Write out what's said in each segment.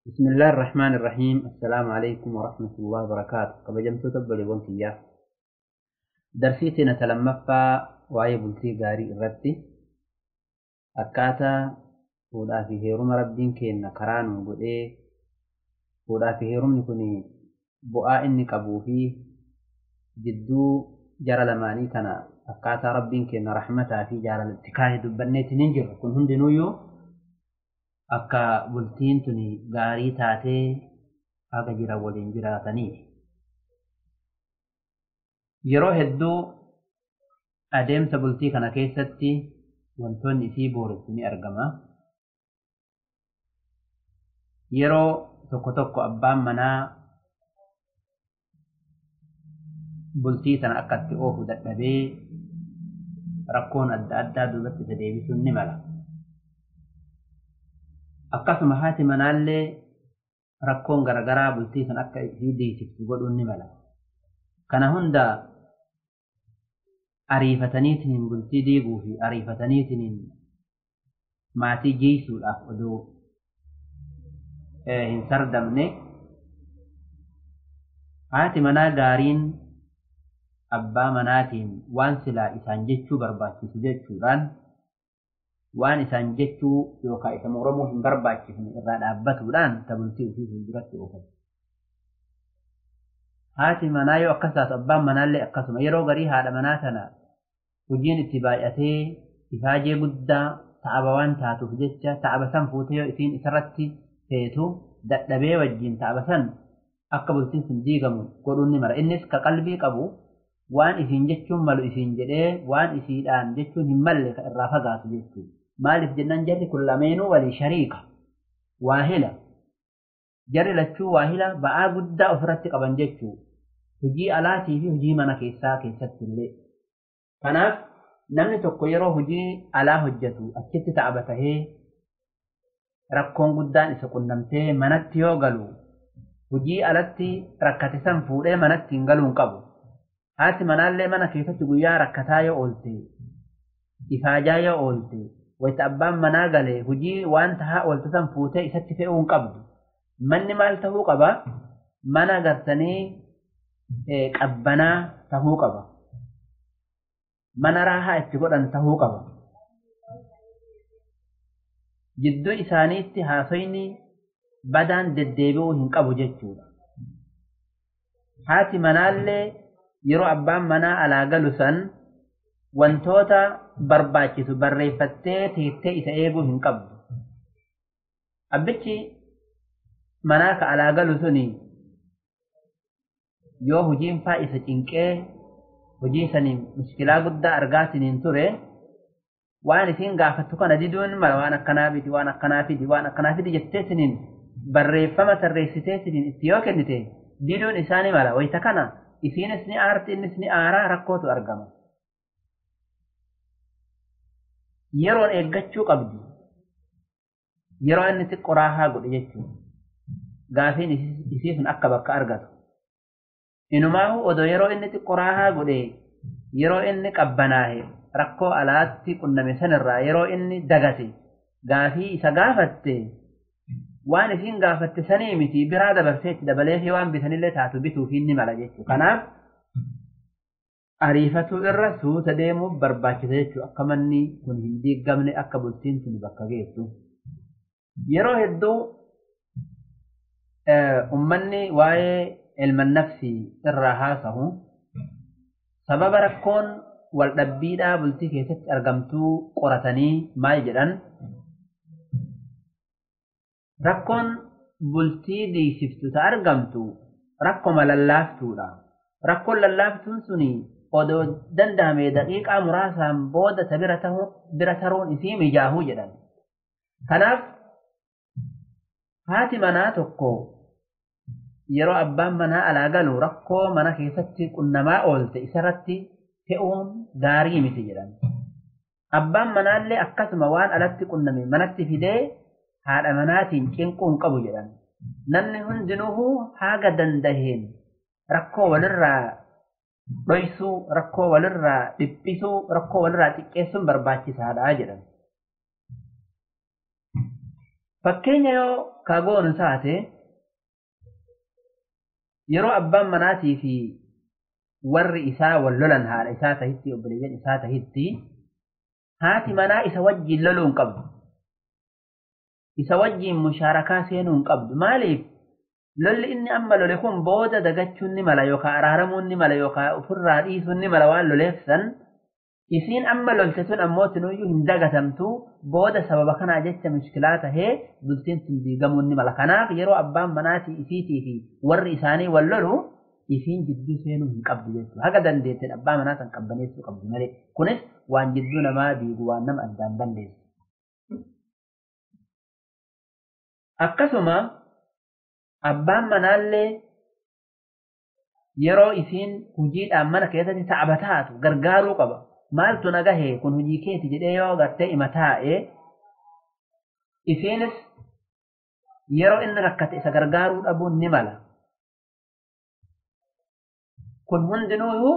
بسم الله الرحمن الرحيم. السلام عليكم ورحمة الله وبركاته. قبل تبلي وانكيا درسيتنا تلمفا waa'ee bultii gaarii irratti akkaataa fuudhaa fi heeruma rabbiin kenna karaa nu godhee fuudhaa fi heerumni kun bu'aa inni qabuu fi jidduu jara lamaanii kana akkaataa rabbiin kenna rahmataa fi jaalalatti kaa'ee dubbanneetiin hin jirru. Kun hundinuyyuu akka bultiin tuni gaarii taatee haga jira waliin jiraataniif. Yeroo hedduu adeemsa bultii kana keessatti wantoonni isii booressu ni argama. Yeroo tokko tokko abbaan manaa bultii sana akka itti oofu dadhabee rakkoon adda addaa duubatti isa deebisuun ni mala. Akkasuma haati manaallee rakkoon garagaraa bultii sana akka isii diisiftu godhuun ni mala. Kana hunda ariifataniitiin bultii diiguu fi ariifataniitiin maatii jiisuudhaaf odoo hin sardamne haati manaa gaariin abbaa manaatiin waan silaa isaan jechuu barbaachisu jechuudhaan waan isaan jechuu yookaan isa moromuu hin barbaachifne irraa dhaabbatuudhaan ta bultii ofii fuulduratti oofatu. Haati manaa yoo akkas taatu abbaan manaallee akkasuma yeroo garii haadha manaa tana hojiin itti baay'atee ifaajee guddaa ta'aba waan taatuuf jecha ta'aba san fuutee yoo isiin isarratti feetu dadhabee wajjin ta'aba san akka bultiin sun diigamu godhuun ni mala. Innis ka qalbii qabu waan isiin jechuun malu isiin jedhee waan isiidhaan jechuun hin malle ka irraa fagaatu jechuudha. Maaliif jennaan jarri kun lameenuu walii shariika waahila. Jarri lachuu waahila ba'aa guddaa ofirratti qaban jechuudha. Hojii alaatii fi hojii mana keessaa keessatti illee. Kanaaf namni tokko yeroo hojii alaa hojjetu achitti ta'aba tahee rakkoon guddaan isa qunnamtee manatti yoo galu hojii alatti rakkate san fuudhee manatti hin galuu hin qabu. Haati manaallee mana keessatti guyyaa rakkataa yoo oolte, ifaajaa yoo oolte, wayita abbaan manaa galee hojii waan tahaa oolte san fuutee isatti fe'uu hin qabdu. Manni maal tahuu qaba? Mana gartanii qabbanaa tahuu qaba. Mana raahaa itti godhan tahuu qaba. Jidduu isaaniitti haasoyni badaan deddeebi'uu hin qabu jechuudha. Haati manaallee yeroo abbaan manaa alaa galu san wantoota barbaachisu barreeffattee teettee isa eeguu hin qabdu. Abbichi manaa ka alaa galu suni yoo hojiin faa isa cinqee hojii saniin mushkilaa guddaa argaatiniin ture waan isiin gaafattu kana diduun mala waan akkanaa fidi waan akkanaa fidi waan akkanaa fidi jettee siniin barreeffama tarreessitee siniin itti yoo kennite diduun isaanii mala. Wayita kana isiinis ni aarti innis ni aaraa rakkootu argama. Yeroon eeggachuu qabdi. Yeroo inni xiqqoo raahaa godhe jechuudha. Gaafiin isii sun akka bakka argatu. Inumaahu odoo yeroo inni xiqqoo raahaa godhe yeroo inni qabbanaahe rakkoo alaatti qunname sanirraa yeroo inni dagate gaafii isa gaafatte waan isiin gaafatte sanii miti biraa dabarsee itti dabalee fi waan bitanillee taatu bituuf inni mala jechuudha. Kanaaf ariifatuu irra suuta deemuuf barbaachisa jechuudha. Akka manni kun hin diigamne akka bultiin sun bakka geessu. Yeroo hedduu ummanni waa'ee ilma nafsii irraa haasahu sababa rakkoon wal dhabbiidhaa bultii keessatti argamtuu qoratanii maal jedhan rakkoon bultii diisiftu ta argamtu rakkoma lallaaftuudha. Rakkoon lallaaftuun suni odoo danda'ame daqiiqaa muraasaan booda ta bira taruun isii mijaahuu jedhan. Kanaaf haati manaa tokko yeroo abbaan manaa alaa galu rakkoo mana keessatti qunnamaa oolte isarratti fe'uun gaarii miti jedhan. Abbaan manaallee akkasuma waan alatti qunname manatti fidee haadha manaatiin cinquu hin qabu jedhan. Namni hundinuu haga dandaheen rakkoo walirraa dhoysuu, rakkoo walirraa dhiphisuu, rakkoo walirraa xiqqeessuun barbaachisaadha jedhan. Fakkeenya yoo kagoonu taate yeroo abbaan manaatii fi warri isaa wal lolan haadha isaa tahitti obboleeyyan isaa tahitti haati manaa isa wajjiin loluu hin qabdu. Isa wajjiin mushaarakaa seenuu hin qabdu. Maaliif? Lolli inni amma lole kun booda dagachuun ni mala yookaan araaramuun ni mala yookaan ofirraa dhiisuun ni mala waan loleef san isiin amma lolte sun ammoo sinuyyuu hin dagatamtu booda sababa kanaa jecha mushkilaa tahee bultiin sun diigamuun ni mala. Kanaaf yeroo abbaan manaatii isiitii fi warri isaanii wal lolu isiin jidduu seenuu hin qabdu jechuudha. Haga dandeetteen abbaa manaa san qabbaneessuu qabdu malee. Kunis waan jidduu namaa diigu waan nama addaan balleessu. Akkasuma abbaan manaallee yeroo isiin hojiidhaan mana keessatti taaba taatu gargaaruu qaba. Maaltu na gahee kun hojii keeti jedhee yoo gartee ima taa'e isiinis yeroo inni rakkate isa gargaaruu dhabuun ni mala. Kun hundinuuyuu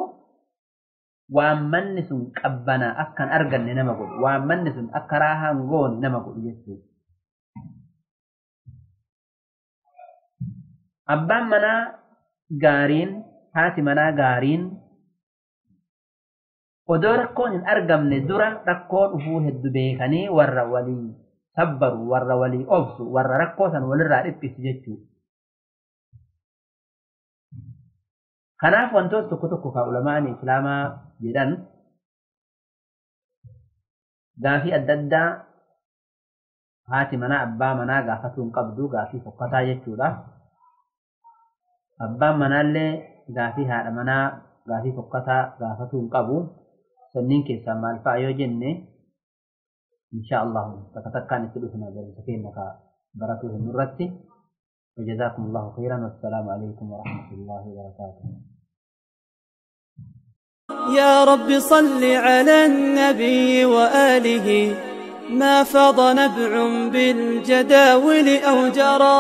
waan manni sun qabbanaa akka hin arganne nama godhu, waan manni sun akka raahaa hin goone nama godhu jechuudha. Abbaan manaa gaariin, haati manaa gaariin odoo rakkoon hin argamne dura rakkoo dhufuu hedduu beekanii warra walii sabbaru, warra walii obsu, warra rakkoo san walirraa dhiphisu jechuudha. Kanaaf wantoota tokko tokko kan ulamaan islaamaa jedhan gaafii adda addaa haati manaa abbaa manaa gaafatuu hin qabdu, gaafii fokkataa jechuudha. Abbaan manaallee gaafii haadha manaa gaafii fokkataa gaafatuu hin qabu. Sanniin keessaa maal fa'a yoo jenne insha Allahu takka takkaan itti dhufna barumsa keenya ka baratuu hin irratti. وجزاكم الله خيرا والسلام عليكم ورحمة الله وبركاته. يا رب صل على النبي وآله ما فاض نبع بالجداول أو جرى.